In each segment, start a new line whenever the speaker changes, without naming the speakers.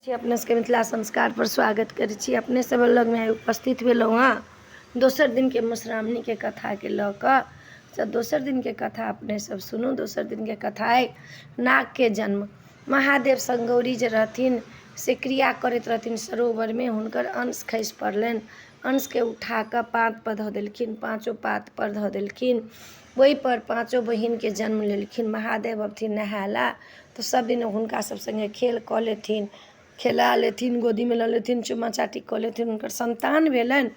छी अपने सबके मिथिला संस्कारपर स्वागत करै छी। अपने सब लगमे आइ उपस्थित भेलहुँ हँ दोसर दिनके मधुश्रावणीके कथाके लऽ कऽ। से दोसर दिनके कथा अपने सब सुनू। दोसर दिनके कथा अइ नागके जन्म। महादेव संग गौरी जे रहथिन से क्रिया करैत रहथिन सरोवरमे, हुनकर अंश खसि पड़लनि। अंशके उठा कऽ पातपर धऽ देलखिन, पाँचो पातपर धऽ देलखिन। ओहिपर पाँचो बहिनके जन्म लेलखिन। महादेव अबथिन नहाय लए तऽ सब दिन हुनका सब सङ्गे खेल कऽ लेथिन, खेला लेथिन, गोदीमे लऽ लेथिन, चुम्मा चाटी कऽ लेथिन। हुनकर सन्तान भेलनि,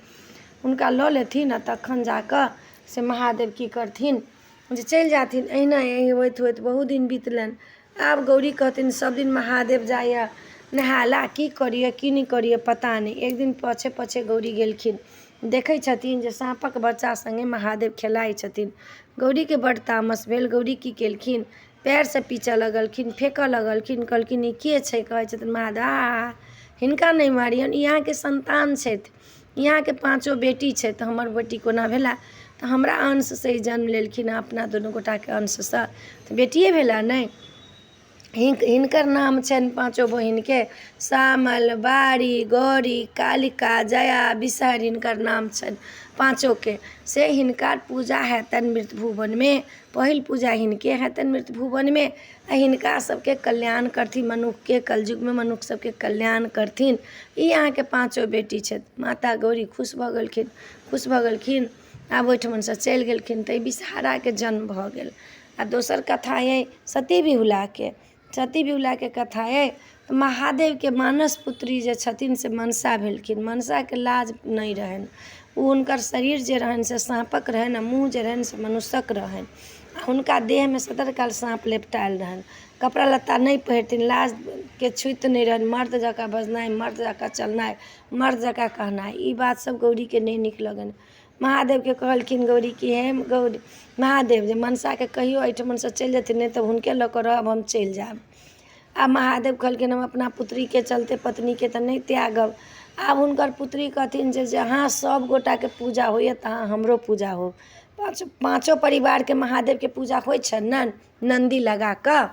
हुनका लऽ लेथिन आ तखन जा कऽ से महादेव की करथिन जे चलि जाथिन। एहिना होइत होइत बहुत दिन बितलनि। आब गौरी कहथिन सब दिन महादेव जाइए नहाय लए, की करैए की नहि करैए पता नहि। एक दिन पाछे पाछे गौरी गेलखिन, देखै छथिन जे साँपक बच्चा सङ्गे महादेव खेलाइ छथिन। गौरीके बड्ड तामस भेल। गौरी की केलखिन, पएरसँ पीचऽ लगलखिन, फेकऽ लगलखिन। कहलखिन ई के छै? कहै छथिन महादेव, आ हिनका नहि मारियौन, ई अहाँके सन्तान छथि, ई अहाँके पाँचो बेटी छथि, तऽ हमर बेटी कोना भेला? तऽ हमरा अंशसँ ई जन्म लेलखिन हँ, अपना दुनू गोटाके अंशसँ तऽ बेटिए भेला ने। हिनकर नाम छनि पाँचो बहिनके श्यामल, बारी, गौरी, कालिका, जया, विषहरि, हिनकर नाम छनि पाँचोके। से हिनकर पूजा हेतनि मृत भुवनमे, पहिल पूजा हिनके हेतनि मृत भुवनमे। आ हिनका सबके कल्याण करथिन, मनुखके कलयुगमे मनुख सबके कल्याण करथिन। ई अहाँके पाँचो बेटी छथि। माता गौरी खुश भऽ गेलखिन, खुश भऽ गेलखिन। आब ओहिठमनसँ चलि गेलखिन तऽ विषहाराके जन्म भऽ गेल। आ दोसर कथा अइ सती बिहुलाके। सती बिहुलाके कथा अइ तऽ महादेवके मानस पुत्री जे छथिन से मनसा भेलखिन। मनसाके लाज नहि रहनि। ओ हुनकर शरीर जे रहनि से साँपक रहनि आ मुँह जे रहनि से मनुष्यक रहनि। आ हुनका देहमे सदरकाल साँप लेपटायल रहनि। कपड़ा लत्ता नहि पहिरथिन, लाजके छुति नहि रहनि, मर्द जकाँ बजनाइ, मर्द जकाँ चलनाइ, मर्द जकाँ कहनाइ, ई बात सब गौरीके नहि नीक लगनि। महादेवके कहलखिन गौरी कि हे गौरी महादेव, जे मनसाके कहियौ एहिठमनसँ चलि जेथिन, नहि तऽ हुनके लऽ कऽ रहब, हम चलि जायब। आब महादेव कहलखिन हम अपना पुत्रीके चलते पत्नीके तऽ नहि त्यागब। आब हुनकर पुत्री कहथिन जे जहाँ सभ गोटाके पूजा होइए तहाँ हमरो पूजा हो। पाँचो परिवारके महादेवके पूजा होइ छनि ने नन्दी लगा कऽ,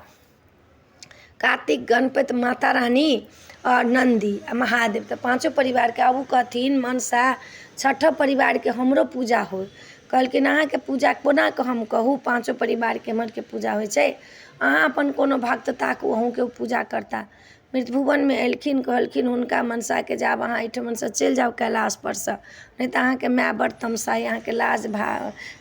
कार्तिक, गणपति, माता रानी आओर नन्दी आ महादेव, तऽ पाँचो परिवारके। आब ओ कहथिन मनसा छठो परिवारके हमरो पूजा होइ। कहलखिन अहाँके पूजा कोना कऽ हम कहू, पाँचो परिवारके हमरके पूजा होइ छै, अहाँ अपन कोनो भक्त ताकू, अहूँके ओ पूजा करता। मृतभुवनमे एलखिन, कहलखिन हुनका मनसाके जे आब अहाँ एहिठमनसँ चलि जाउ कैलाशपर सँ, नहि तऽ अहाँके माय बड्ड तमसाइ, अहाँके लाज भा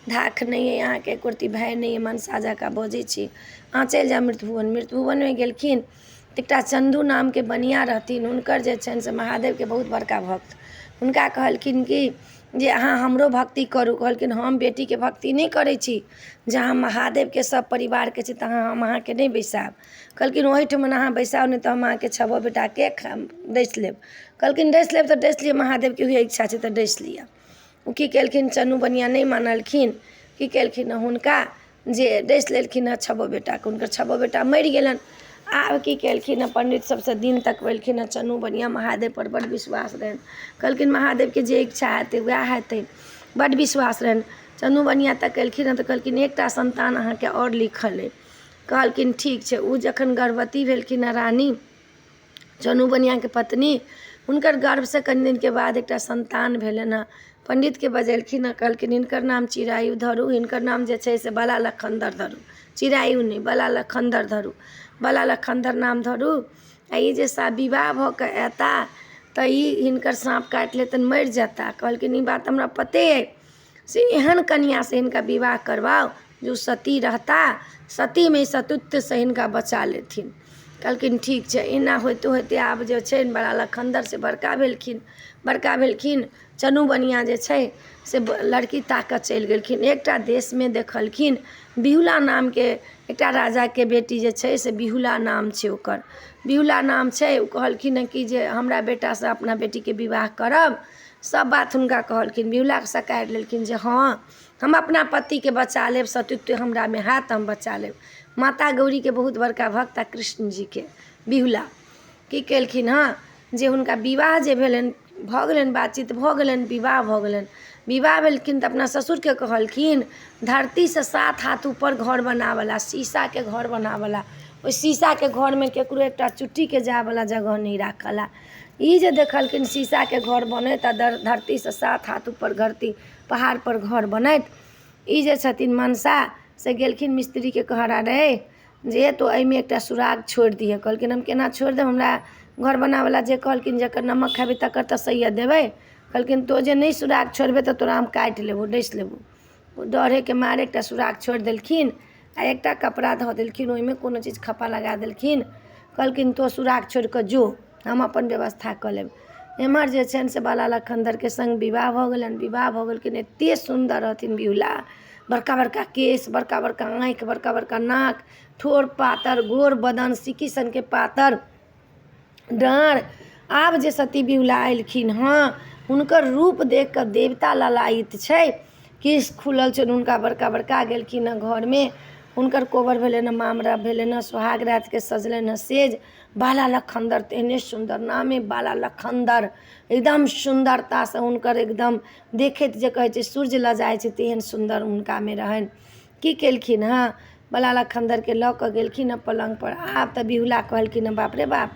धाख नहि अइ, अहाँके एको रत्ती भय नहि अइ, मनसा जकाँ बजै छी, अहाँ चलि जाउ मृतभुवन। मृतभुवनमे गेलखिन तऽ एकटा चन्दू नामके बनिआँ रहथिन, हुनकर जे छनि से महादेवके बहुत बड़का भक्त। हुनका कहलखिन कि जे अहाँ हमरो भक्ति करू। कहलखिन हम बेटीके भक्ति नहि करै छी, जहाँ महादेवके सब परिवारके छै तहाँ हम अहाँके नहि बैसायब। कहलखिन ओहिठमन अहाँ बैसाउ, नहि तऽ हम अहाँके छबो बेटाके डसि लेब। कहलखिन डसि लेब तऽ डसि लिअ, महादेवके उएह इच्छा छै तऽ डसि लिअ। ओ की केलखिन, चनू बनिआँ नहि मानलखिन, की केलखिन हुनका जे डसि लेलखिन हँ छबो बेटाके, हुनकर छबो बेटा मरि गेलनि। आब की केलखिन हँ, पण्डित सबसँ दिन तकबेलखिन हँ। चनू बनिआँ महादेवपर बड्ड विश्वास रहनि। कहलखिन महादेवके जे इच्छा हेतै उएह हेतै, बड्ड विश्वास रहनि। चनू बनिआँ तकेलखिन हँ तऽ कहलखिन एकटा सन्तान अहाँके आओर लिखल अइ। कहलखिन ठीक छै। ओ जखन गर्भवती भेलखिन हँ रानी चनू बनिआँके पत्नी, हुनकर गर्भसँ कनि दिनके बाद एकटा सन्तान भेलनि हँ। पण्डितके बजेलखिन हँ, कहलखिन हिनकर नाम चिरायु धरू, हिनकर नाम जे छै से बला लखन्दर धरू, चिरायु नहि बला लखन्दर धरू, बला लखन्दर नाम धरू। आ ई जे सा विवाह भऽ कऽ अयता तऽ ई हिनकर साँप काटि लेतनि, मरि जेता। कहलखिन ई बात हमरा पते अइ, से एहन कनिआँसँ हिनका विवाह करबाउ जे ओ सती रहता, सतीमे सतीत्वसँ हिनका बचा लेथिन। कहलखिन ठीक छै। एना होइते होइते आब जे छै बड़ा लखन्दर से बड़का भेलखिन, बड़का भेलखिन। चनू बनिआँ जे छै से लड़की ताकऽ चलि गेलखिन। एकटा देशमे देखलखिन बिहुला नामके एकटा राजाके बेटी जे छै से बिहुला नाम छै ओकर, बिहुला नाम छै। ओ कहलखिन हँ कि जे हमरा बेटासँ अपना बेटीके विवाह करब। सब बात हुनका कहलखिन। बिहुलाके सकारि लेलखिन जे हँ हम अपना पतिके बचा लेब, सतीत्व हमरामे हैत, हम बचा लेब। माता गौरीके बहुत बड़का भक्त आ कृष्ण जीके बिहुला की केलखिन हँ जे हुनका विवाह जे भेलनि, भऽ गेलनि, बातचीत भऽ गेलनि, विवाह भऽ गेलनि। विवाह भेलखिन तऽ अपना ससुरके कहलखिन धरतीसँ 7 हाथ ऊपर घर बनाबऽला, शीशाके घर बनाबऽला, ओहि शीशाके घरमे ककरो एकटा चुट्टीके जायवला जगह नहि राखल हइ। ई जे देखलखिन शीशाके घर बनैत आ धरतीसँ 7 हाथ ऊपर धरती पहाड़पर घर बनैत, ई जे छथिन मनसा से गेलखिन मिस्त्रीके कहरा रे जे तो एहिमे एकटा सुराग छोड़ि दिहऽ। कहलखिन हम केना छोड़ि देब, हमरा घर बनाबैवला जे कहलखिन जकर नमक खेबै तकर तऽ सैयद देबै। कहलखिन तो जे नहि सुराग छोड़बै तऽ तोरा हम काटि लेबौ, डसि लेबौ। ओ डरेके मारे एकटा सुराग छोड़ि देलखिन आ एकटा कपड़ा धऽ देलखिन, ओहिमे कोनो चीज खप्पा लगा देलखिन। कहलखिन तो सुराग छोड़ि कऽ जो, हम अपन व्यवस्था कऽ लेब। एम्हर जे छनि से बाला लखन्दरके सङ्ग विवाह भऽ गेलनि। विवाह भऽ गेलखिन, एतेक सुन्दर रहथिन बिहुला, बड़का बड़का केश, बड़का बड़का आँखि, बड़का बड़का नाक, ठोर पातर, गोर बदन सिक्की सनके पातर डाँड़। आब जे सती बिहुला एलखिन हँ, हुनकर रूप देख कऽ देवता ललायित छै। केश खुलल छनि हुनका बड़का बड़का। गेलखिन हँ घरमे, हुनकर कोबर भेलनि हँ, मामरा भेलनि हँ, सोहाग रातिके सजलनि हँ सेज। बाला लखन्दर तेहने सुन्दर, नामे बाला लखन्दर, एकदम सुन्दरतासँ हुनकर एकदम देखैत जे कहै छै सूर्य लजाइ छै तेहन सुन्दर हुनकामे रहनि। की केलखिन हँ, बाला लखन्दरके लऽ कऽ गेलखिन हँ पलङ्गपर। आब तऽ बिहुला कहलखिन हँ बाप रे बाप,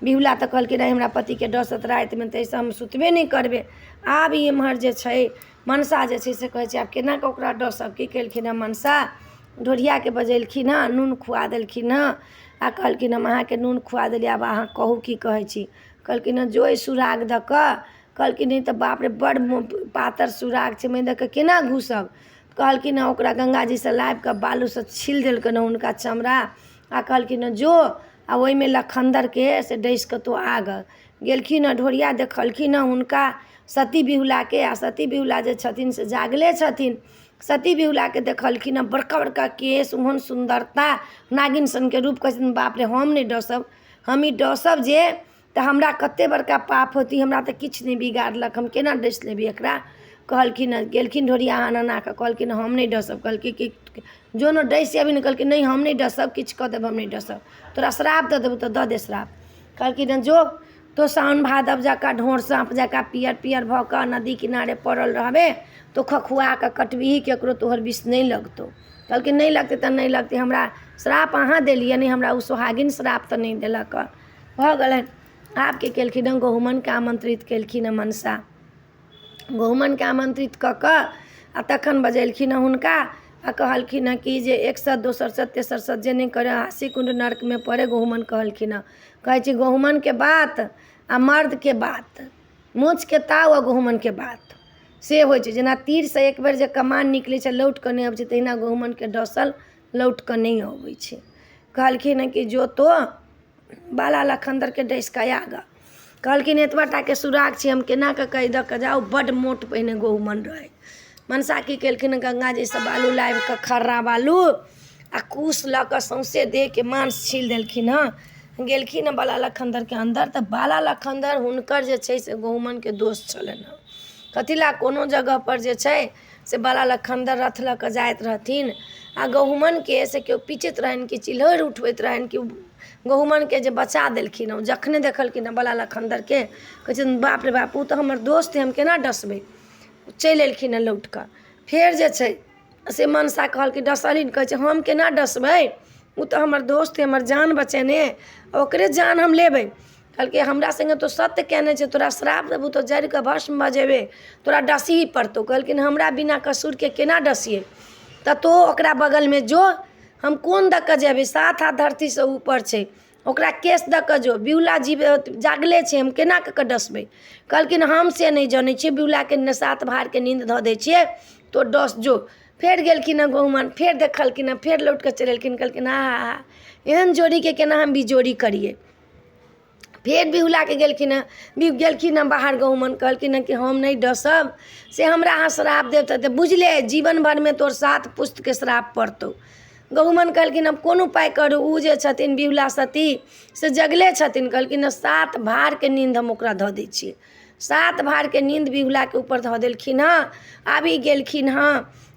बिहुला तऽ कहलखिन हमरा पतिके डसत रातिमे, ताहिसँ हम सुतबे नहि करबै। आब ई एम्हर जे छै मनसा जे छै से कहै छै आब केना कऽ ओकरा डसब। की केलखिन हँ मनसा, ढोरियाके बजेलखिन हँ, नून खुआ देलखिन हँ आ कहलखिन हम अहाँके नून खुआ देलियै, आब अहाँ कहू की कहै छी। कहलखिन हँ जो एहि सुराग दऽ कऽ। कहलखिन नहि तऽ बाप रे बड़ पातर सुराग छै, एहिमे दऽ कऽ केना घुसब। कहलखिन हँ ओकरा गङ्गाजीसँ लाबि कऽ बालूसँ छील देलकनि हँ हुनका चमड़ा आ कहलखिन हँ जो आ ओहिमे लखन्दरके से डसि कऽ तोँ आ गऽ। गेलखिन हँ ढोरिया, देखलखिन हँ हुनका सती बिहुलाके, आ सती बिहुला जे छथिन से जागले छथिन। सती बिहुलाके देखलखिन हँ बड़का बड़का केश, ओहन सुन्दरता, नागिन सनके रूप। कहै छथिन बाप रे हम नहि डसब, हम ई डसब जे तऽ हमरा कतेक बड़का पाप होती, हमरा तऽ किछु नहि बिगाड़लक, हम केना डसि लेबै एकरा। कहलखिन हँ, गेलखिन ढोरिया अनना कऽ, कहलखिन हम नहि डसब। कहलकै कि जो ने डसि अबही ने। कहलकै नहि हम नहि डसब, किछु कऽ देब हम नहि डसब, तोरा श्राप दऽ देबौ तऽ दऽ दे श्राप। कहलखिन हँ जो तो साओन भादव जकाँ ढोँढ़ साँप जकाँ पियर पियर भऽ कऽ नदी किनारे पड़ल रहबे, तो खखुआ कऽ कटबिही, ककरो तोहर विष नहि लगतौ। कहलखिन नहि लगतै तऽ नहि लगतै, हमरा श्राप अहाँ देलियै नहि, हमरा ओ सोहागिन श्राप तऽ नहि देलक हँ। भऽ गेलनि। आब की केलखिन हँ, गहुमनके आमन्त्रित केलखिन हँ मनसा। गहुमनके आमन्त्रित कऽ कऽ आ तखन बजेलखिन हँ हुनका आ कहलखिन हँ कि जे एक सए दोसर सए तेसर सए जे नहि करय 80 कुण्ड नर्कमे पड़े। गहुमन कहलखिन हँ, कहै छै गहुमनके बात आ मर्दके बात, मोछके ताव आ गहुमनके बात से होइ छै जेना तीरसँ एक बेर जे कमान निकलै छै लौट कऽ नहि अबै छै, तहिना गहुमनके डसल लौट कऽ नहि अबै छै। कहलखिन हँ कि जो तो बाला लखन्दरके डसि कऽ आ गऽ। कहलखिन एतबा टाके सुराग छै, हम केना कऽ कहि दऽ कऽ जाउ, बड्ड मोट पहिने गहुमन रहै। मनसा की केलखिन, गङ्गाजीसँ बालू लाबि कऽ खर्रा बालू आ कुश लऽ कऽ सौँसे देहके मांस छील देलखिन हँ। गेलखिन हँ बाला लखन्दरके अन्दर, तऽ बाला लखन्दर हुनकर जे छै से गहुमनके दोस्त छलनि हँ। कथी लए कोनो जगहपर जे छै से बाला लखन्दर रथ लऽ कऽ जाइत रहथिन आ गहुमनके से केओ पीचैत रहनि कि चिल्होरि उठबैत रहनि कि गहुमनके जे बचा देलखिन हँ। ओ जखने देखलखिन हँ बाला लखन्दरके, कहै छथिन बाप रे बाप ओ तऽ हमर दोस्त हइ, हम केना डसबै। चलि एलखिन हँ लौट कऽ। फेर जे छै से मनसा कहलखिन डसलहिन, कहै छै हम केना डसबै, ओ तऽ हमर दोस्त हइ, हमर जान बचेने, ओकरे जान हम लेबै। कहलकै हमरा सङ्गे तो सत्य केने छै, तोरा श्राप देबौ तऽ जरि कऽ भस्म भऽ जेबै, तोरा डसही पड़तौ। कहलखिन हमरा बिना कसूरके केना डसियै, तऽ तो ओकरा बगलमे जो, हम कोन दऽ कऽ जेबै, 7 हाथ धरतीसँ ऊपर छै, ओकरा केश दऽ कऽ जो, बिहुला जीव जागले छै, हम केना कऽ कऽ डसबै। कहलखिन हम से नहि जनै छियै, बिहुलाके 7 भारके नींद धऽ दै छियै, तो डस जो। फेर गेलखिन हँ गहुमन, फेर देखलखिन हँ, फेर लौट कऽ चलि एलखिन। कहलखिन आ हा एहन जोड़ीके केना हम बिजोड़ी करियै। फेर बिहुलाके गेलखिन हँ, गेलखिन हँ बाहर गहुमन, कहलखिन हँ कि हम नहि डसब, से हमरा अहाँ श्राप देब तऽ बुझले जीवन भरिमे तोर 7 पुस्तके श्राप पड़तौ। गहुमन कहलखिन हम कोन उपाय करू, ओ जे छथिन बिहुला सती से जगले छथिन। कहलखिन हँ 7 भारके नींद हम ओकरा धऽ दै छियै। 7 भारके नींद बिहुलाके ऊपर धऽ देलखिन हँ। आबि गेलखिन हँ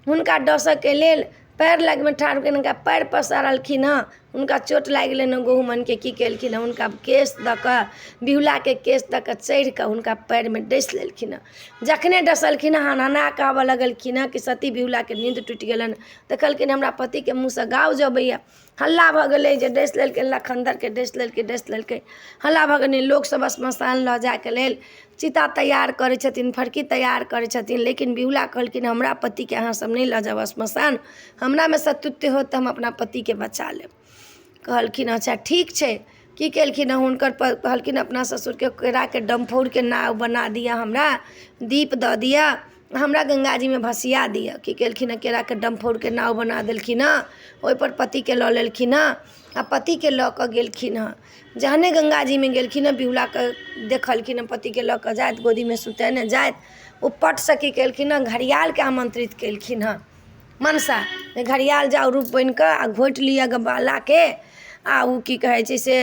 हुनका डसऽके लेल। पएर लगमे ठाढ़ कऽ हुनका पएर पसारलखिन हँ। हुनका चोट लागि गेलनि हँ। गहुमनके की केलखिन हँ, हुनका केश दऽ कऽ, बिहुलाके केश दऽ कऽ चढ़ि कऽ हुनका पएरमे डसि लेलखिन हँ। जखने डसलखिन हँ, हनहना कऽ आबऽ लगलखिन हँ कि सती बिहुलाके नींद टूटि गेलनि। देखलखिन हमरा पतिके मुँहसँ गाउज अबैए। हल्ला भऽ गेलै जे डसि लेलकै, लखन्दरके डसि लेलकै, डसि लेलकै। हल्ला भऽ गेलै। लोकसभ श्मशान लऽ जायके लेल चिता तैयार करै छथिन, फरकी तैयार करै छथिन, लेकिन बिहुला कहलखिन हमरा पतिके अहाँसभ नहि लऽ जाउ श्मशान, हमरामे सतीत्व होत तऽ हम अपना पतिके बचा लेब। कहलखिन अच्छा ठीक छै। की केलखिन हँ, हुनकर कहलखिन अपना ससुरके केराके डम्फौरके नाव बना दिअ, हमरा दीप दऽ दिअ, हमरा गङ्गाजीमे भसिया दिअ। की केलखिन हँ, केराके डम्फौरके नाव बना देलखिन हँ, ओहिपर पतिके लऽ लेलखिन हँ आ पतिके लऽ कऽ गेलखिन हँ। जहने गङ्गाजीमे गेलखिन हँ, बिहुलाके देखलखिन हँ पतिके लऽ कऽ जाइत, गोदीमे सुतेने जाइत। ओ पटसँ की केलखिन हँ, घड़ियालके आमन्त्रित केलखिन हँ मनसा, घड़ियाल जाउ रूप बनि कऽ आ घोटि लिअ बालाके आ ओ की कहै छै से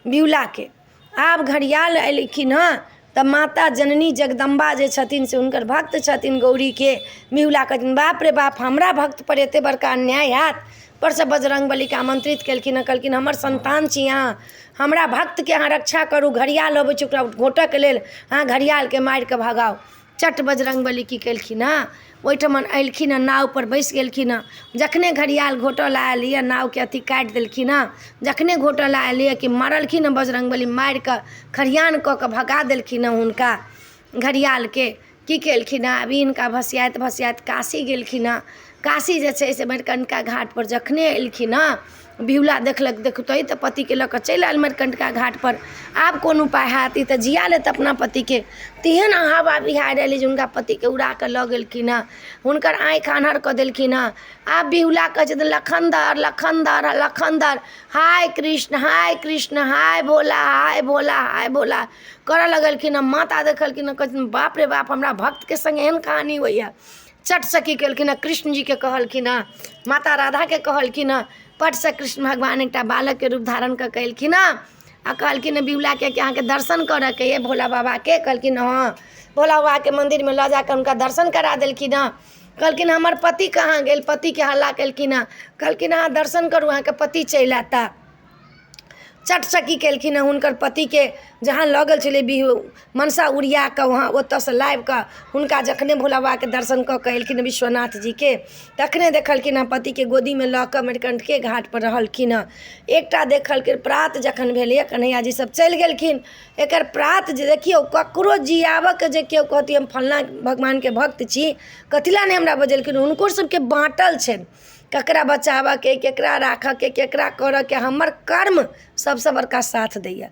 बिहुलाके। आब घड़ियाल एलखिन हँ तऽ माता जननी जगदम्बा जे छथिन से हुनकर भक्त छथिन गौरीके। बिहुला कहथिन बाप रे बाप, हमरा भक्तपर एते बड़का अन्याय हैत। ऊपरसँ बजरङ्ग बलीके आमन्त्रित केलखिन हँ, कहलखिन हमर सन्तान छी अहाँ, हमरा भक्तके अहाँ रक्षा करू। घड़ियाल अबै छै ओकरा घोटऽके लेल, अहाँ घड़ियालके मारि कऽ भगाउ। चट बजरङ्ग बली की केलखिन हँ, ओहिठमन एलखिन हँ, नावपर बैसि गेलखिन हँ। जखने घड़ियाल घोटऽ लए आयल यए, नावके अथी काटि देलखिन हँ। जखने घोटऽ लए आयल यए कि मारलखिन हँ बजरङ्ग बली, मारि कऽ खरिहान कऽ कऽ भगा देलखिन हँ हुनका घड़ियालके। की केलखिन हँ, आब हिनका भसियाइत भसियाइत काशी गेलखिन हँ। काशी जे छै से मणिकर्णिका घाटपर जखने एलखिन हँ, बिहुला देखलक, देखतै तऽ पतिके लऽ कऽ चलि आयल मणिकर्णिका घाटपर। आब कोन उपाय हैत, ई तऽ जिया लेत अपना पतिके। तेहन हवा बिहाड़ि अयलै जे हुनका पतिके उड़ा कऽ लऽ गेलखिन हँ, हुनकर आँखि आन्हर कऽ देलखिन हँ। आब बिहुला कहै छथिन लखन्दर लखन्दर लखन्दर, हाय कृष्ण हाय कृष्ण, हाय भोला हाय भोला हाय भोला करऽ लगलखिन हँ। माता देखलखिन हँ, कहै छथिन बाप रे बाप, हमरा भक्तके सङ्ग एहन कहानी होइए। चटसँ की केलखिन हँ, कृष्ण जीके कहलखिन हँ, माता राधाके कहलखिन हँ। पटसँ कृष्ण भगवान एकटा बालकके रूप धारण कऽ कऽ एलखिन हँ आ कहलखिन हँ बिहुलाके कि अहाँके दर्शन करऽके अइ भोला बाबाके? कहलखिन हँ। भोला बाबाके मन्दिरमे लऽ जा कऽ हुनका दर्शन करा देलखिन हँ। कहलखिन हमर पति कहाँ गेल? पतिके हल्ला केलखिन हँ। कहलखिन अहाँ दर्शन करू, अहाँके पति चलि अयता। चटसँ की केलखिन हँ, हुनकर पतिके जहाँ लऽ गेल छलै बिहु मनसा उड़िया कऽ, वहाँ ओतऽसँ लाबि कऽ हुनका जखने भोला बाबाके दर्शन कऽ कऽ एलखिन विश्वनाथ जीके, तखने देखलखिन हँ पतिके गोदीमे लऽ कऽ मणिकण्ठके घाटपर रहलखिन हँ। एकटा देखलखिन प्रात जखन भेलैए, कन्हैया जी सब चलि गेलखिन। एकर प्रात जे देखियौ, ककरो जियाबऽके जे केओ कहतै हम फल्लाँ भगवानके भक्त छी, कथी लए नहि हमरा बजेलखिन? हुनको सबके बाँटल छनि, ककरा बचाबऽके, केकरा राखऽके, केकरा करऽके। हमर कर्म सबसँ बड़का साथ दैए।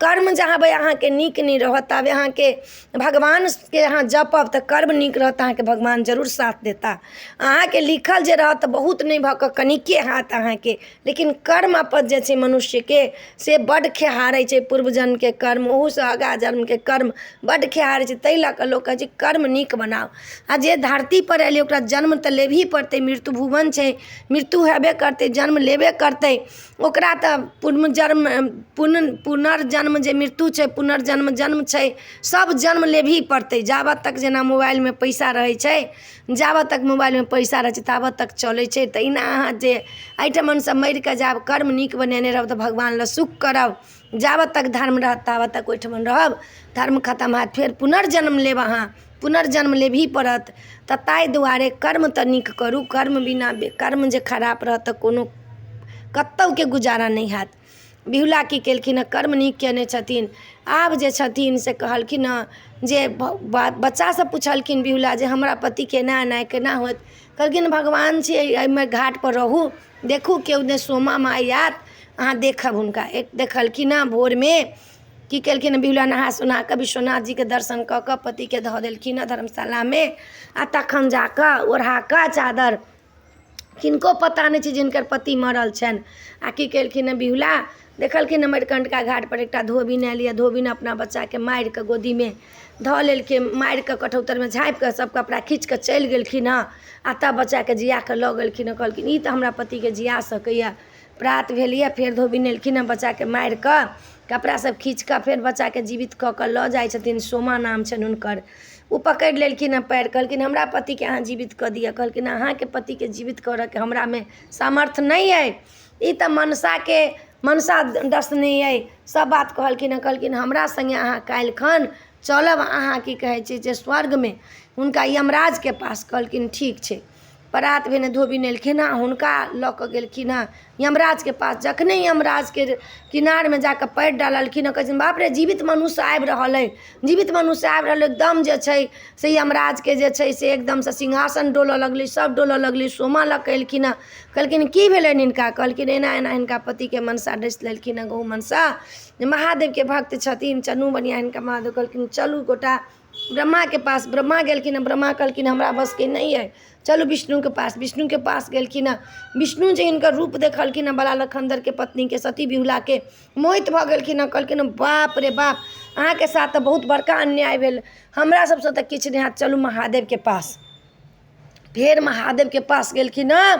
कर्म जहाँबे अहाँके नीक नहि रहत ताबे अहाँके भगवानके अहाँ जपब तऽ कर्म नीक रहत, अहाँके भगवान जरूर साथ देता। अहाँके लिखल जे रहत तऽ बहुत नहि भऽ कऽ कनिके हैत अहाँके, लेकिन कर्म अपन जे छै मनुष्यके से बड्ड खेहारै छै। पूर्व जन्मके कर्म, ओहूसँ आगाँ जन्मके कर्म बड्ड खेहारै छै। ताहि लऽ कऽ लोक कहै छै कर्म नीक बनाउ। आ जे धरतीपर एलियै ओकरा जन्म तऽ लेबही पड़तै। मृत्यु भुवन छै, मृत्यु हेबे करतै, जन्म लेबे करतै। ओकरा तऽ पूर्व जन्म पुनर्जन्म जे मृत्यु छै, पुनर्जन्म जन्म छै, सब जन्म लेबही पड़तै। जाबत तक जेना मोबाइलमे पैसा रहै छै, जाबत तक मोबाइलमे पैसा रहै छै ताबत तक चलै छै। तहिना अहाँ जे एहिठमनसँ मरि कऽ जायब, कर्म नीक बनेने रहब तऽ भगवान लग सुख करब। जाबत तक धर्म रहत ताबत तक ओहिठमन रहब। धर्म खतम हैत, फेर पुनर्जन्म लेब, अहाँ पुनर्जन्म लेबही पड़त। तऽ ताहि दुआरे कर्म तऽ नीक करू। कर्म बिना, कर्म जे खराब रहत तऽ कोनो कतहुके गुजारा नहि हैत। बिहुला की केलखिन हँ, कर्म नीक कयने छथिन। आब जे छथिन से कहलखिन हँ जे बच्चासँ पुछलखिन बिहुला जे हमरा पतिके एना एना केना होयत? कहलखिन भगवान छियै, एहिमे घाटपर रहू, देखू केओ नहि सोमा माइ आयत, अहाँ देखब हुनका। एक देखलखिन हँ भोरमे की केलखिन हँ, बिहुला नहा सोना कऽ विश्वनाथ जीके दर्शन कऽ कऽ पतिके धऽ देलखिन हँ धर्मशालामे आ तखन जा कऽ ओढ़ा कऽ चादर, किनको पता नहि छै जे हिनकर पति मरल छनि। आ की केलखिन हँ, बिहुला देखलखिन हँ मणिकर्णिका घाटपर एकटा धोबिन आयल यए। धोबिन अपना बच्चाके मारि कऽ गोदीमे धऽ लेलखिन, मारि कऽ कठौतरमे झाँपि कऽ सभ कपड़ा खीँच कऽ चलि गेलखिन हँ आ तब बच्चाके जिया कऽ लऽ गेलखिन हँ। कहलखिन ई तऽ हमरा पतिके जिया सकैए। प्रात भेल यऽ, फेर धोबिन एलखिन हँ, बच्चाके मारि कऽ कपड़ा सब खींच कऽ फेर बच्चाके जीवित कऽ कऽ लऽ जाइ छथिन। सोमा नाम छनि हुनकर। ओ पकड़ि लेलखिन हँ पैर, कहलखिन हमरा पतिके अहाँ जीवित कऽ दिअ। कहलखिन अहाँके पतिके जीवित करऽके हमरामे सामर्थ्य नहि अइ, ई तऽ मनसाके मनसा डसने अइ। सब बात कहलखिन हँ। कहलखिन हमरा सङ्गे अहाँ काल्हिखन चलब, अहाँ की कहै छै जे स्वर्गमे हुनका यमराजके पास। कहलखिन ठीक छै। परात भेने धोबिन एलखिन हँ, हुनका लऽ कऽ गेलखिन हँ यमराजके पास। जखने यमराजके किनारमे जाकऽ पयर डाललखिन हँ, कहै छथिन बाप रे, जीवित मनुष्य आबि रहल अइ, जीवित मनुष्य आबि रहल अइ। एकदम जे छै से यमराजके जे छै से एकदमसँ सिंहासन डोलऽ लगलै, सब डोलऽ लगलै। सोमा लऽ कऽ एलखिन हँ, कहलखिन की भेलनि हिनका? कहलखिन एना एना हिनका पतिके मनसा डसि लेलखिन हँ, गहु मनसा, जे महादेवके भक्त छथिन चनू बनिआ हिनका महादेव। कहलखिन चलू गोटा ब्रह्माके पास। ब्रह्मा गेलखिन हँ, ब्रह्मा कहलखिन हमरा बसके नहि अइ, चलू विष्णुके पास। विष्णुके पास गेलखिन हँ, विष्णु जे हिनकर रूप देखलखिन हँ, बला लखन्दरके पत्नीके सती बिहुलाके, मोहित भऽ गेलखिन हँ। कहलखिन हँ बाप रे बाप, अहाँके साथ तऽ बहुत बड़का अन्याय भेल, हमरा सबसँ तऽ किछु नहि हैत, चलू महादेवके पास। फेर महादेवके पास गेलखिन हँ।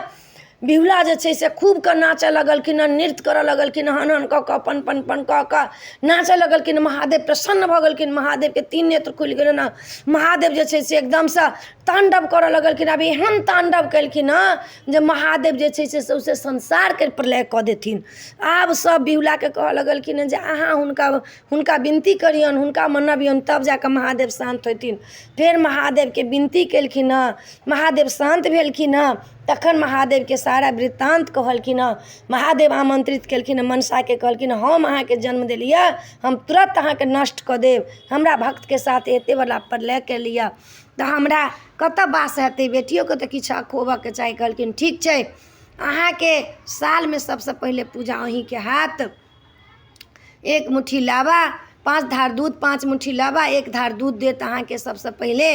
बिहुला जे छै से खूब कऽ नाचऽ लगलखिन हँ, नृत्य करऽ लगलखिन हँ, हन हन कऽ कऽ पन पन पन कऽ कऽ नाचऽ लगलखिन। महादेव प्रसन्न भऽ गेलखिन, महादेवके तीन नेत्र खुलि गेलनि हँ। महादेव जे छै से एकदमसँ ताण्डव करऽ लगलखिन। आब एहन ताण्डव केलखिन हँ जे महादेव जे छै से सौँसे संसारके प्रलय कऽ देथिन। आब सब बिहुलाके कहऽ लगलखिन हँ जे अहाँ हुनका हुनका विनती करियौन, हुनका मनबियौन, तब जाकऽ महादेव शान्त हेथिन। फेर महादेवके विनती केलखिन हँ, महादेव शान्त भेलखिन हँ। तखन महादेवके सारा वृत्तान्त कहलखिन हँ। महादेव आमन्त्रित केलखिन हँ मनसाके, कहलखिन हम अहाँके जन्म देलियै, हम तुरन्त अहाँके नष्ट कऽ देब, हमरा भक्तके साथ एतेक बड़ा प्रलय केलियै तऽ हमरा कतऽ वास हेतै, बेटियोके तऽ किछु हक होबऽके चाही। कहलखिन ठीक छै, अहाँके सालमे सबसँ पहिले पूजा अहीँके हैत। एक मुट्ठी लाबा, 5 धार दूध, 5 मुट्ठी लाबा, 1 धार दूध देत अहाँके सबसँ पहिले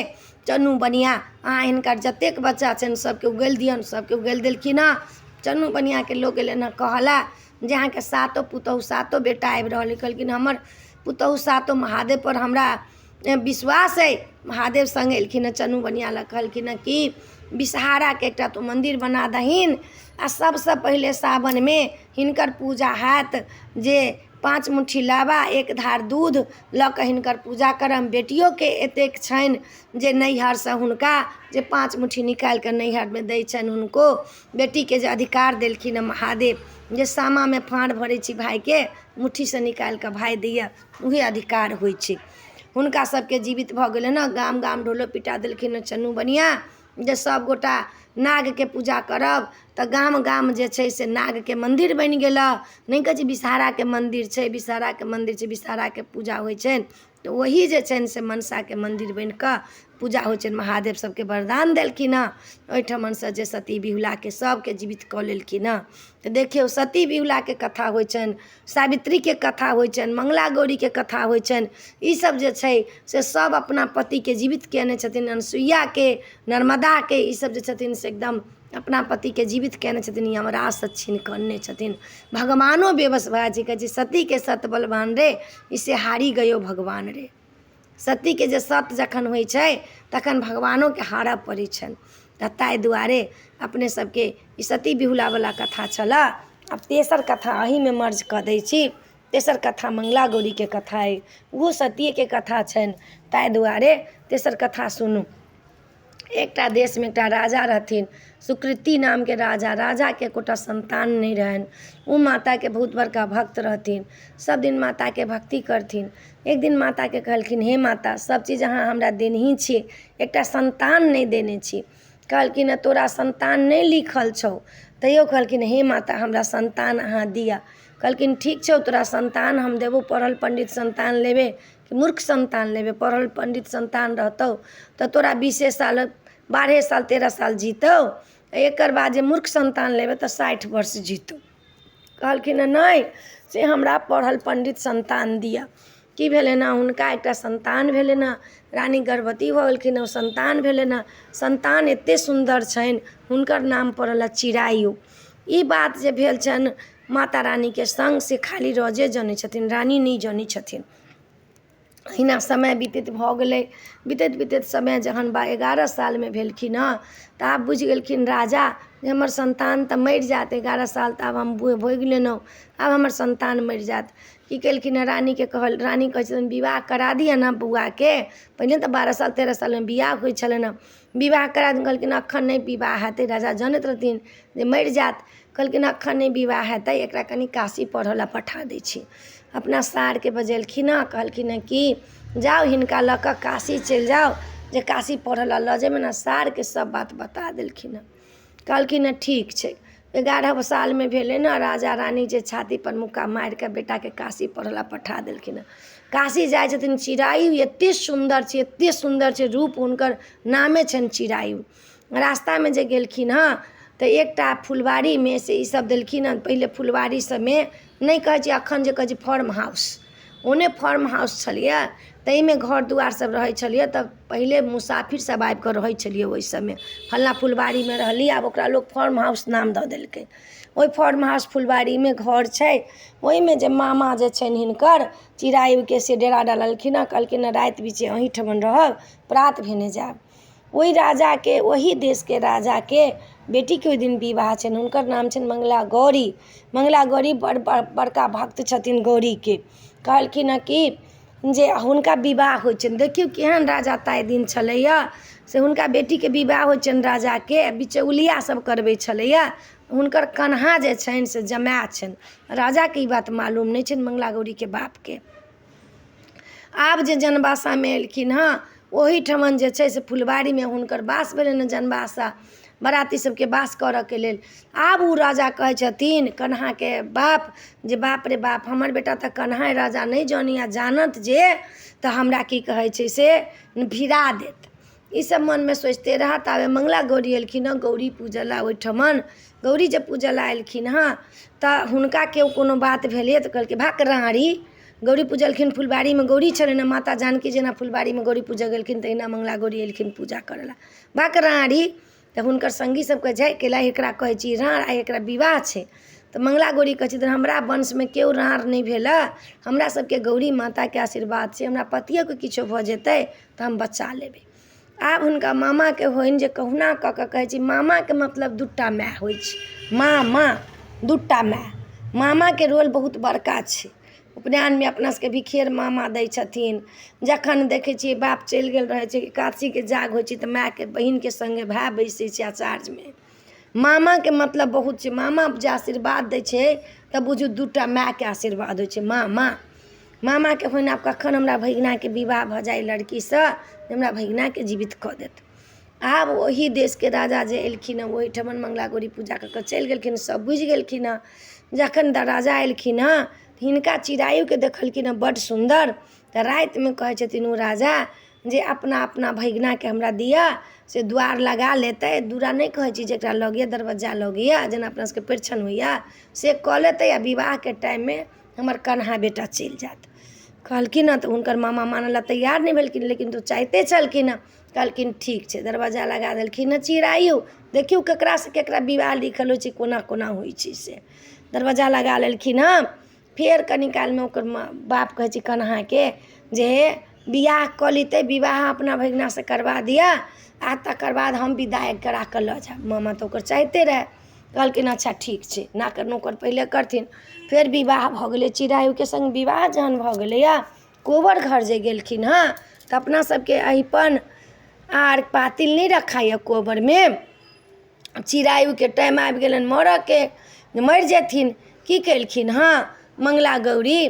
चनू बनिआ। अहाँ हिनकर जतेक बच्चा छनि सबके उगलि दियौन। सबके उगलि देलखिन हँ। चनू बनिआके लोक गेलनि हँ कहला जे अहाँके सातो पुतहु सातो बेटा आबि रहल अइ। कहलखिन हमर पुतहु सातो महादेवपर हमरा विश्वास अइ। महादेव सङ्ग एलखिन हँ चनू बनिआ लग। कहलखिन हँ कि विषहाराके एकटा तू मन्दिर बना दहीन आ सबसँ पहिले सावनमे हिनकर पूजा हैत, जे 5 मुट्ठी लाबा 1 धार दूध लऽ कऽ हिनकर पूजा करब। बेटियोके एतेक छनि जे नैहरसँ हुनका जे 5 मुट्ठी निकालि कऽ नैहरमे दै छनि, हुनको बेटीके जे अधिकार देलखिन हँ महादेव, जे सामामे फाँड़ भरै छी भायके, मुट्ठीसँ निकालि कऽ भाय दैये, उहे अधिकार होइ छै। हुनका सबके जीवित भऽ गेलनि हँ। गाम गाम ढोलो पिटा देलखिन हँ चनू बनिआ जे सब गोटा नागके पूजा करब। तऽ गाम गाम जे छै से नागके मन्दिर बनि गेल। नहि कहै छै विषहाराके मन्दिर छै, विषहाराके मन्दिर छै, विषहाराके पूजा होइ छनि, तऽ वही जे छनि से मनसाके मन्दिर बनि कऽ पूजा होइ छनि। महादेव सबके वरदान देलखिन हँ ओहिठमनसँ जे सती बिहुलाके सबके जीवित कऽ लेलखिन हँ। तऽ देखियौ सती बिहुलाके कथा होइ छनि, सावित्रीके कथा होइ छनि, मंगला गौरीके कथा होइ छनि। ईसब जे छै से सब अपना पतिके जीवित कयने छथिन। अनसुइयाके, नर्मदाके, ईसब जे छथिन से एकदम अपना पतिके जीवित कयने छथिन, यमराजसँ छीन कऽ अनने छथिन। भगवानो बेबस भए जाइ छै, कहै छै सतीके सत बलवान रे, इसे हारी गयो भगवान रे। सतीके जे सत जखन होइ छै तखन भगवानोके हारऽ पड़ै छनि। तऽ ताहि दुआरे अपने सबके ई सती बिहुलावला कथा छलऽ। आब तेसर कथा एहिमे मर्ज कऽ दै छी। तेसर कथा मंगला गौरीके कथा अइ, ओहो सतीएके कथा छनि, ताहि दुआरे तेसर कथा सुनू। एकटा देशमे एकटा राजा रहथिन, सुकृति नामके राजा। राजाके एकोटा संतान नहि रहनि। ओ माताके बहुत बड़का भक्त रहथिन, सब दिन माताके भक्ति करथिन। एक दिन माताके कहलखिन हे माता, सब चीज अहाँ हमरा देनही छी, एकटा संतान नहि देने छी। कहलखिन तोरा संतान नहि लिखल छौ। तैयो कहलखिन हे माता, हमरा संतान अहाँ दिअ। कहलखिन ठीक छौ, तोरा संतान हम देबौ। पढ़ल पंडित संतान लेबे कि मूर्ख संतान लेबे? पढ़ल पंडित संतान रहतौ तऽ तोरा 20 साल 12 साल 13 साल जीतौ, एकर बाद जे मूर्ख संतान लेबे तऽ 60 वर्ष जीतौ। कहलखिन नहि, से हमरा पढ़ल पंडित संतान दिअ। की भेलनि हँ, हुनका एकटा संतान भेलनि हँ। रानी गर्भवती भऽ गेलखिन हँ, संतान भेलनि हँ। संतान एते सुन्दर छनि, हुनकर नाम पड़ल हँ चिरायु। ई बात जे भेल छनि माता रानीके सङ्ग से खाली रजे जनै छथिन, रानी नहि जनै छथिन। अहिना समय बीतैत भऽ गेलै। बीतैत बीतैत समय जहन 11 सालमे भेलखिन हँ तऽ आब बुझि गेलखिन राजा जे हमर सन्तान तऽ मरि जायत, 11 साल तऽ आब हम भोगि लेलहुँ, आब हमर सन्तान मरि जायत। की केलखिन हेँ, रानीके कहल, रानी कहै छथिन विवाह करा दिअ ने बौआके। पहिने तऽ 12 साल 13 सालमे बियाह होइ छलनि हेँ। विवाह करा दियौन। कहलखिन एखन नहि विवाह हेतै। राजा जनैत रहथिन जे मरि जायत। कहलखिन एखन नहि विवाह हेतै, एकरा कनि काशी पढ़य लेल पठा दै छी। अपना सारके बजेलखिन हँ, कहलखिन हँ कि जाउ हिनका लऽ कऽ काशी चलि जाउ, जे काशी पढ़य लेल लऽ जेबनि। आ सारके सभ बात बता देलखिन हँ। कहलखिन हँ ठीक छै। 11 सालमे भेलै ने, राजा रानी जे छातीपर मुक्का मारि कऽ बेटाके काशी पढ़य लेल पठा देलखिन हँ। काशी जाइ छथिन चिरायु, एतेक सुन्दर छै, एतेक सुन्दर छै रूप, हुनकर नामे छनि चिरायु। रास्तामे जे गेलखिन हँ तऽ एकटा फुलवारीमे से ईसभ देलखिन हँ। पहिले फुलवारी सभमे नहि कहै छै, एखन जे कहै छै फार्म हाउस, ओहने फार्म हाउस छलैए, ताहिमे घर दुआरि सभ रहै छलैए। तऽ पहिले मुसाफिर सभ आबि कऽ रहै छलियै ओहि सभमे, फल्लाँ फुलवारीमे रहली। आब ओकरा लोक फार्म हाउस नाम दऽ देलकै। ओहि फार्म हाउस फुलवारीमे घर छै, ओहिमे जे मामा जे छनि हिनकर चिरायुके से डेरा डाललखिन हँ। कहलखिन हँ राति बिचे अहीँठमन रहब, प्रात भेने जायब। ओहि राजाके, ओही देशके राजाके बेटीके ओहि दिन विवाह छनि, हुनकर नाम छनि मंगला गौरी। मंगला गौरी बड़ बड़का भक्त छथिन गौरीके। कहलखिन हँ कि जे हुनका विवाह होइ छनि। देखियौ केहन राजा ताहि दिन छलैए से हुनका बेटीके विवाह होइ छनि राजाके, बिचौलिया सभ करबै छलैए। हुनकर कन्हा जे छनि से जमाए छनि। राजाके ई बात मालूम नहि छनि, मंगला गौरीके बापके। आब जे जनवासामे एलखिन हँ, ओहीठमन जे छै से फुलवारीमे हुनकर वास भेलनि हँ, जनवासा बराती सबके वास करऽके लेल। आब ओ राजा कहै छथिन कन्हाके बाप जे बाप रे बाप, हमर बेटा तऽ कन्हा राजा नहि जानी, आ जानत जे तऽ हमरा की कहै छै से भिड़ा देत। ईसब मनमे सोचिते रहत। ताबे मंगला गौरी एलखिन हँ गौरी पूजऽ लए ओहिठमन। गौरी जे पूजऽ लए एलखिन हँ तऽ हुनका केओ कोनो बात भेलै तऽ कहलकै भक राँड़ी। गौरी पूजलखिन, फुलबाड़ीमे गौरी छलनि हँ। माता जानकी जेना फुलबाड़ीमे गौरी पूजऽ गेलखिन तहिना मंगला गौरी एलखिन पूजा करऽ लए। भक राँड़ी। तऽ हुनकर सङ्गी सब कहै छै कैला एकरा कहै छी राँड़, आइ एकरा विवाह छै। तऽ मंगला गौरी कहै छथिन हमरा वंशमे केओ राँड़ नहि भेल हँ, हमरा सबके गौरी माताके आशीर्वाद छै, हमरा पतियोके किछो भऽ जेतै तऽ हम बचा लेबै। आब हुनका मामाके होइन जे कहुना कऽ कऽ कहै छी मामाके मतलब दूटा माय होइ छै, मामा दूटा माय, मामाके रोल बहुत बड़का छै। उपनयनमे अपना सबके बिखेर मामा दै छथिन। जखन देखै छियै बाप चलि गेल रहै छै, एकादशीके जाग होइ छै तऽ मायके बहिनके सङ्गे भाय बैसै छै आचार्यमे। मामाके मतलब बहुत छै। मामा जे आशीर्वाद दै छै तऽ बुझू दूटा मायके आशीर्वाद होइ छै। मामा मामाके होइन आब कखन हमरा भगिनाके विवाह भऽ जाइ लड़कीसँ, हमरा भगिनाके जीवित कऽ देत। आब ओही देशके राजा जे एलखिन हँ ओहिठमन मंगला गौरी पूजा कऽ कऽ चलि गेलखिन, सब बुझि गेलखिन हँ। जखन राजा एलखिन हँ हिनका चिरायुके देखलखिन हँ बड्ड सुन्दर, तऽ रातिमे कहै छथिन ओ राजा जे अपना अपना भगिनाके हमरा दिअ से द्वार लगा लेतै। दुरा नहि कहै छी जकरा लगैए दरवज्जा लगैए, जेना अपना सबके परिछन होइए से कऽ लेतै, आ विवाहके टाइममे हमर कन्हा बेटा चलि जायत। कहलखिन हँ तऽ हुनकर मामा मानऽ लए तैयार नहि भेलखिन, लेकिन तऽ ओ चाहिते छलखिन हँ। कहलखिन ठीक छै। दरवाजा लगा देलखिन हँ। चिरायु देखियौ ककरासँ ककरा विवाह लिखल होइ छै, कोना कोना होइ छै से दरवाजा लगा लेलखिन हँ। फेर कनि कालमे ओकर बाप कहै छै कन्हाके जे बियाह कऽ लेतै, विवाह अपना भगिनासँ करबा दिअ आ तकर बाद हम विदाइ करा कऽ लऽ जायब। मामा तऽ ओकर चाहिते रहए। कहलखिन अच्छा ठीक छै, नाकर नुकर पहिले करथिन। फेर विवाह भऽ गेलै चिरायुके सङ्ग। विवाह जहन भऽ गेलैए, कोबर घर जे गेलखिन हँ तऽ अपना सबके अहिपन आर पातिल नहि रखाइए कोबरमे। चिरायुके टाइम आबि गेलनि मरयके, जे मरि जेथिन। की केलखिन हँ मंगला गौरी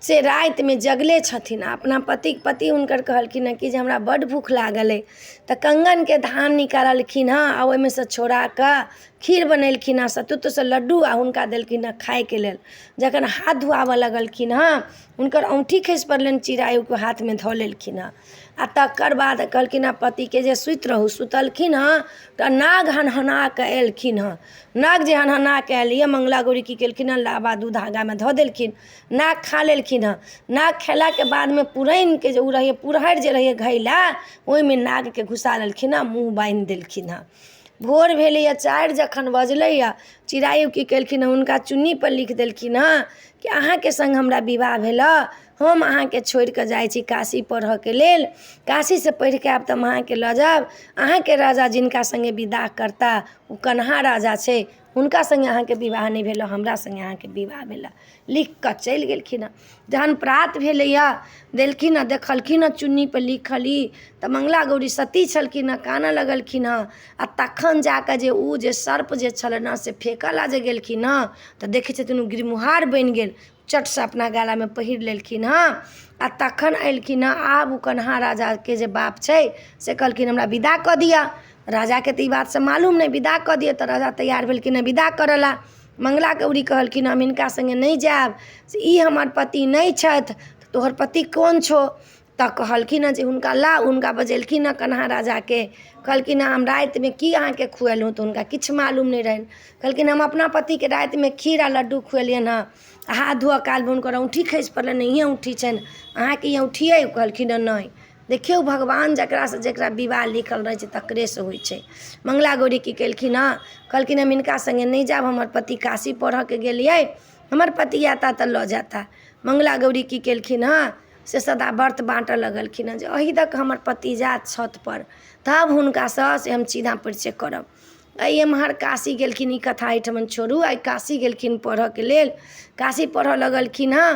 से रातिमे जगले छथिन आ अपना पति, पति हुनकर कहलखिन हँ कि जे हमरा बड्ड भूख लागल अइ, तऽ कङ्गनके धान निकाललखिन हँ आ ओहिमे सँ छोड़ा कऽ खीर बनेलखिन हँ, सतुत्वसँ लड्डू, आ हुनका देलखिन हँ खायके लेल। जखन हाथ धुआबऽ लगलखिन हँ, हुनकर औँठी खसि पड़लनि, चिरायुके हाथमे धऽ लेलखिन हँ। आ तकर बाद कहलखिन हँ पतिके जे सुति रहू। सुतलखिन हँ तऽ नाग हनहना कऽ एलखिन हँ। नाग जे हनहना कऽ एलियै, मंगला गौरी की केलखिन हँ, लाबा दूध आगाँमे धऽ देलखिन, नाग खा लेलखिन हँ। नाग खेलाके बादमे पुरैनके जे ओ रहैए, पुरहरि जे रहैए घैला, ओहिमे नागके घुसा लेलखिन हँ, मुँह बान्हि देलखिन हँ। भोर भेलैए, 4 जखन बजलैए, चिरायु की केलखिन हँ, हुनका चुन्नीपर लिख देलखिन हँ कि अहाँके सङ्ग हमरा विवाह भेलए। हम अहाँके छोड़ि कऽ जाइ छी काशी पढ़यके लेल। काशीसँ पढ़ि कऽ आयब तऽ हम अहाँके लऽ जायब। अहाँके राजा जिनका सङ्गे विवाह करता ओ कन्हा राजा छै, हुनका सङ्गे अहाँके विवाह नहि भेल, हमरा सङ्गे अहाँके विवाह भेल। लिखि कऽ चलि गेलखिन हँ। जहन प्रात भेलैए, देलखिन हँ, देखलखिन हँ चुन्नीपर लिखल ई, तऽ मङ्गला गौरी सती छलखिन हँ, कानऽ लगलखिन हँ। आ तखन जा कऽ जे ओ जे सर्प जे छलनि हँ से फेकऽ लए जे गेलखिन हँ तऽ देखै छथिन ओ गिरमुहार बनि गेल, चटसँ अपना गलामे पहिर लेलखिन हँ। आ तखन एलखिन हँ। आब ओ कन्हा राजाके जे बाप छै से कहलखिन हमरा विदा कऽ दिअ। राजाके तऽ ई बातसँ मालूम नहि, विदा कऽ दिअ। तऽ राजा तैयार भेलखिन हँ विदा करय लए। मङ्गला गौरी कहलखिन हम हिनका सङ्गे नहि जायब, से ई हमर पति नहि छथि। तोहर पति कोन छौ? तऽ कहलखिन हँ जे हुनका लाउ। हुनका बजेलखिन हँ कन्हा राजाके, कहलखिन हँ हम रातिमे की अहाँके खुएलहुँ? तऽ हुनका किछु मालूम नहि रहनि। कहलखिन हम अपना पतिके रातिमे खीर आ लड्डू खुएलियनि हँ, हाथ धोअऽ कालमे हुनकर औँठी खसि पड़लनि, इएह औँठी छनि, अहाँके ई औँठी अइ? कहलखिन हँ नहि। देखियौ भगवान जकरासँ जकरा विवाह लिखल रहै छै तकरेसँ होइ छै। मङ्गला गौरी की केलखिन हँ, कहलखिन हम हिनका सङ्गे नहि जायब, हमर पति काशी पढ़ऽके गेलियै, हमर पति अयता तऽ लऽ जेता। मङ्गला गौरी की केलखिन हँ से सदा व्रत बाँटऽ लगलखिन हँ जे एहि दऽ कऽ हमर पति जायत छतपर तब हुनकासँ से हम चिन्हा परिचय करब। एहि एम्हर काशी गेलखिन, ई कथा एहिठमन छोड़ू। आइ काशी गेलखिन पढ़ऽके लेल, काशी पढ़ऽ लगलखिन हँ।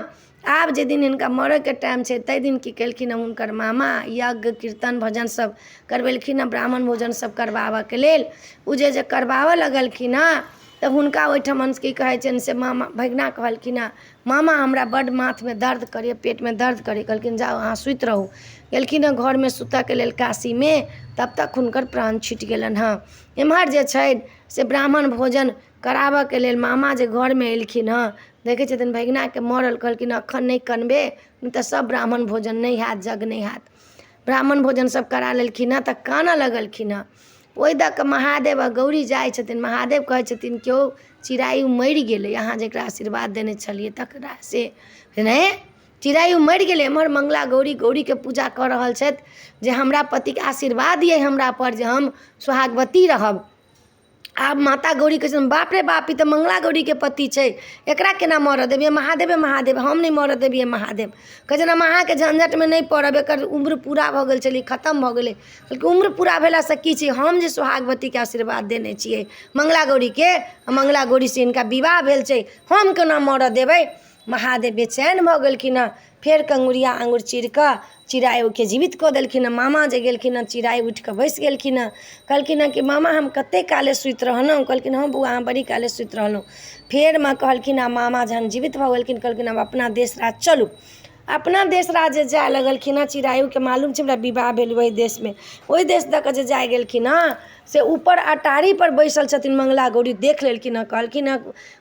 आब जाहि दिन हिनका मरयके टाइम छै ताहि दिन की केलखिन हँ, हुनकर मामा यज्ञ कीर्तन भजन सब करबेलखिन हँ, ब्राह्मण भोजन सब करबाबऽके लेल। ओ जे जे करबाबऽ लगलखिन हँ तऽ हुनका ओहिठमन की कहै छनि से मामा भगिना कहलखिन हँ मामा हमरा बड्ड माथमे दर्द करैए, पेटमे दर्द करैए। कहलखिन जाउ अहाँ सुति रहू। गेलखिन हँ घरमे सुतऽके लेल काशीमे, तब तक हुनकर प्राण छुटि गेलनि हँ। एम्हर जे छै से ब्राह्मण भोजन कराबऽके लेल मामा जे घरमे एलखिन हँ, देखै छथिन भगिनाके मरल। कहलखिन एखन नहि कनबै, नहि तऽ सब ब्राह्मण भोजन नहि हैत, यज्ञ नहि हैत। ब्राह्मण भोजन सब करा लेलखिन हँ तऽ कानऽ लगलखिन हँ। ओहि दऽ कऽ महादेव आ गौरी जाइ छथिन। महादेव कहै छथिन केओ चिड़ै मरि गेलै, अहाँ जकरा आशीर्वाद देने छलियै तकरा से नहि चिड़ै मरि गेलै। एम्हर मङ्गला गौरी गौरीके पूजा कऽ रहल छथि जे हमरा पतिके आशीर्वाद अइ हमरापर जे हम सोहागवती रहब। आब माता गौरी कहै छथिन बाप रे बाप, ई तऽ मङ्गला गौरीके पति छै, एकरा केना मरऽ देबै? महादेवे महादेव, हम नहि मरऽ देबियै। महादेव कहै छथिन हम अहाँके झंझटमे नहि पड़ब, एकर उम्र पूरा भऽ गेल छलै, खतम भऽ गेलै। कहलकै उम्र पूरा भेलासँ की छै? हम जे सोहागवतीके आशीर्वाद देने छियै मङ्गला गौरीके, मङ्गला गौरीसँ हिनका विवाह भेल छै, हम केना मरऽ देबै? महादेव बेचैन भऽ गेलखिन हँ। फेर कंगुरिया आङ्गुर चीर कऽ चिड़ैके जीवित कऽ देलखिन हँ। मामा जे गेलखिन हँ, चिड़ै उठि कऽ बैसि गेलखिन हँ। कहलखिन हँ कि मामा हम कतेक काले सुति रहलहुँ? कहलखिन हँ बौआ, अहाँ बड़ी काले सुति रहलहुँ। फेर माँ कहलखिन हँ, मामा जहन जीवित भऽ गेलखिन कहलखिन आब अपना देश राज चलू। अपना देश राज जे जाय लगलखिन हँ, चिड़ैके मालूम छै हमरा विवाह भेल ओहि देशमे, ओहि देश दऽ कऽ जे जाय गेलखिन हँ से ऊपर अटारीपर बैसल छथिन मङ्गला गौरी, देख लेलखिन हँ। कहलखिन हँ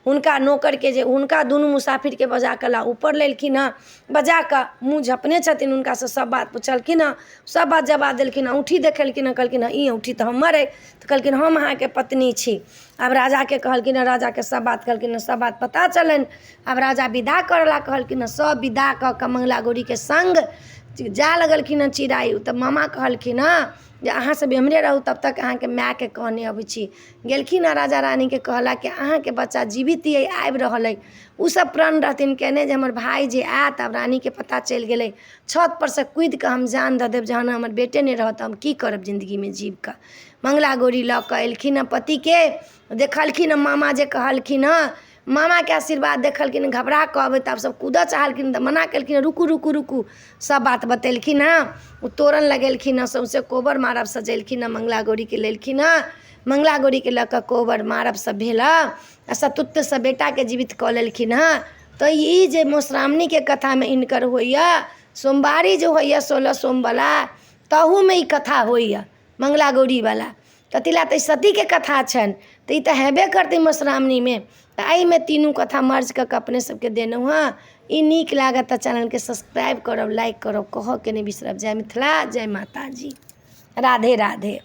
हुनका नौकरके जे हुनका दुनू मुसाफिरके बजा कऽ ला। ऊपर लेलखिन हँ बजा कऽ, मुँह झँपने छथिन, हुनकासँ सब बात पुछलखिन हँ, सब बात जवाब देलखिन हँ। औँठी देखेलखिन हँ, कहलखिन हँ ई औँठी तऽ हमर अइ। तऽ कहलखिन हम अहाँके पत्नी छी। आब राजाके कहलखिन हँ, राजाके सब बात कहलखिन हँ, सब बात पता चललनि। आब राजा विदा करऽ ला कहलखिन हँ। सब विदा कऽ कऽ मङ्गला गौरीके सङ्ग जाय लगलखिन हँ चिड़ै। तऽ मामा कहलखिन हँ जे अहाँ सब एम्हरे रहू, तब तक अहाँके मायके कहने अबै छी। गेलखिन हँ, राजा रानीके कहलक कि अहाँके बच्चा जीवित अइ, आबि रहल अइ। ओसब प्रण रहथिन केने जे हमर भाय जे आयत, आब रानीके पता चलि गेलै, छतपर सँ कुदिकऽ हम जान दऽ देब, जहन हमर बेटे नहि रहत तऽ हम की करब जिन्दगीमे जीविकऽ। मङ्गला गौरी लऽ कऽ एलखिन हँ पतिके, देखलखिन हँ मामा जे कहलखिन हँ, मामाके आशीर्वाद देखलखिन, घबरा कऽ अबैत आब सब कूदऽ चाहलखिन तऽ मना केलखिन, रुकू रुकू रुकू। सब बात बतेलखिन हँ। ओ तोरण लगेलखिन हँ, सौँसे कोबर मारब सजेलखिन हँ, मङ्गला गौरीके लेलखिन हँ। मङ्गला गौरीके लऽ कऽ कोबर मारब सब भेल हँ आ सतुत्वसँ बेटाके जीवित कऽ लेलखिन हँ। तऽ ई जे मधुश्रावणीके कथामे हिनकर होइए, सोमवारी जे होइए 16 सोमवला, तहूमे ई कथा होइए मङ्गला गौरीवला। कथी लए? तऽ सतीके कथा छनि तऽ ई तऽ हेबे करतै मधुश्रावणीमे। तऽ एहिमे तीनू कथा मर्ज कऽ कऽ अपने सबके देलहुँ हँ। ई नीक लागत तऽ चैनलके सब्सक्राइब करब, लाइक करब, कहऽके नहि बिसरब। जय मिथिला, जय माताजी, राधे राधे।